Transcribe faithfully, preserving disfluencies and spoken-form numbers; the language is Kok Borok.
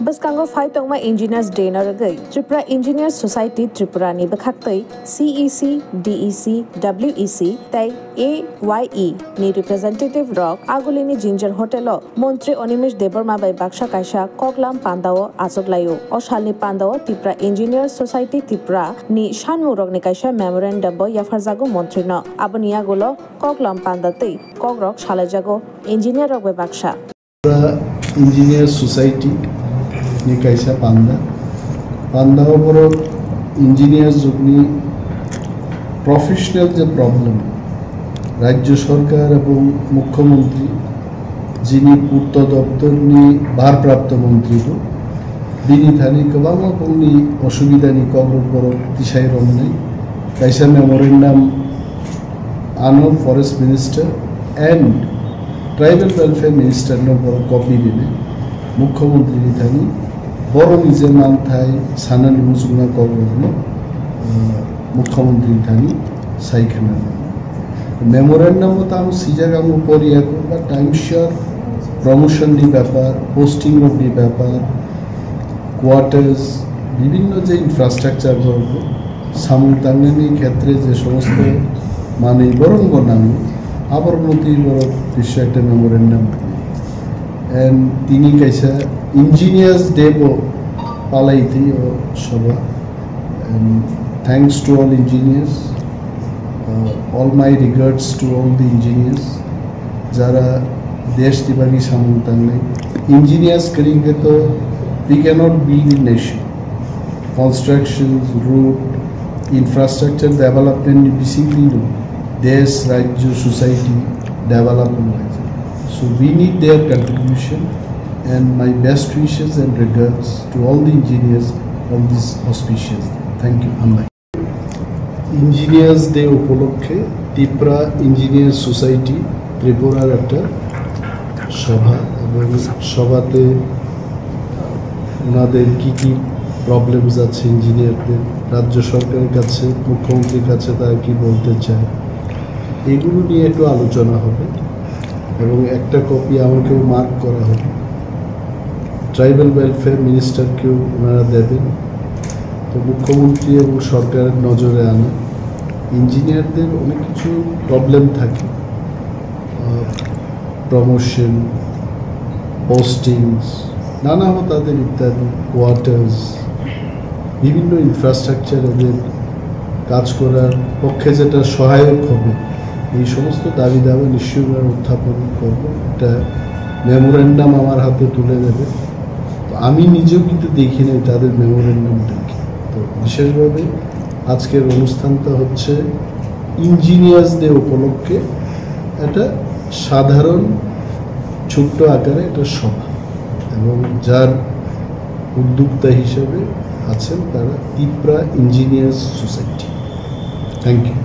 Bwskango phai tongma Engineers Day no rwgwi Tripura Engineers Society Tripura ni bwkhaktwi C E C, D E C, W E C tei A Y E ni representative rok Agulini Ginger Hotel o Montri Animesh Debbarma bai baksa kaisa koklam panda o achuk lai o. O salni panda o Tripura Engineers Society Tripura ni sanmung rok ni kaisa memorandum bo yapharjago montri no. Aboni yagulo koklam panda tei kokrok salaijago engineer rok bai baksa. Tripura Engineer Society ni kaisa panda. Panda o borok engineer jugni professional je problem, Rajya Sarkar ebong Mukhyamantri, jini Purto Doptor ni Bharprapto Mantri bo, bini thani kwbangma bongni osubida ni kok rok borok tisai romnai kaisa memorandum ano Forest Minister and Tribal Welfare Minister no borok copy rinai, Mukhyamantri ni thani borok ni je manthai sanani muchungna kok rok no, uh, Mukhyamantri ni thani sai khna. Memorandum o tamo sijak ang poriya ko, but I am sure promotion ni bepar, posting rok ni bepar, quarters, bibhinno je infrastructure rok samung tangnani khetre je somosto manwi borok bo nango, aborok no twi borok biswa ekta memorandum. And tini kaisa Engineers Day bo palai twi o soba. And thanks to all engineers. Uh, all my regards to all the engineers. Jara desh tibagi samung tangnai. Engineers kring ke to we cannot build a nation. Constructions, road, infrastructure development ni bisingtwi no desh, rajya, society develop wnglai. So we need their contribution and my best wishes and regards to all the engineers on this auspicious day. Thank you. Hambai. Engineers Day উপলক্ষে Tripura engineer society ত্রিপুরার একটা সভা, এবং সভাতে ওনাদের কী কী প্রবলেমস আছে ইঞ্জিনিয়ারদের, রাজ্য সরকারের কাছে, মুখ্যমন্ত্রীর কাছে তারা কী বলতে চায়, এগুলো নিয়ে একটু আলোচনা হবে। এবং একটা কপি আমাকেও মার্ক করা হবে। ট্রাইবাল ওয়েলফেয়ার মিনিস্টারকেও ওনারা দেবেন। তো মুখ্যমন্ত্রী এবং সরকারের নজরে আনা, ইঞ্জিনিয়ারদের অনেক কিছু প্রবলেম থাকে, প্রমোশন, পোস্টিংস, নানা হতাদের ইত্যাদি, কোয়ার্টার্স, বিভিন্ন ইনফ্রাস্ট্রাকচার এদের কাজ করার পক্ষে যেটা সহায়ক হবে, এই সমস্ত দাবি দাবা নিশ্চয়ই আমরা উত্থাপন করব। একটা মেমোরেন্ডাম আমার হাতে তুলে দেবে। তো আমি নিজেও কিন্তু দেখি নাই তাদের মেমোরেন্ডামটা কি। তো বিশেষভাবে আজকের অনুষ্ঠানটা হচ্ছে ইঞ্জিনিয়ার্স ডে উপলক্ষে একটা সাধারণ ছোট্ট আকারে একটা সভা, এবং যার উদ্যোক্তা হিসেবে আছেন তারা Tripura engineers society. Thank you.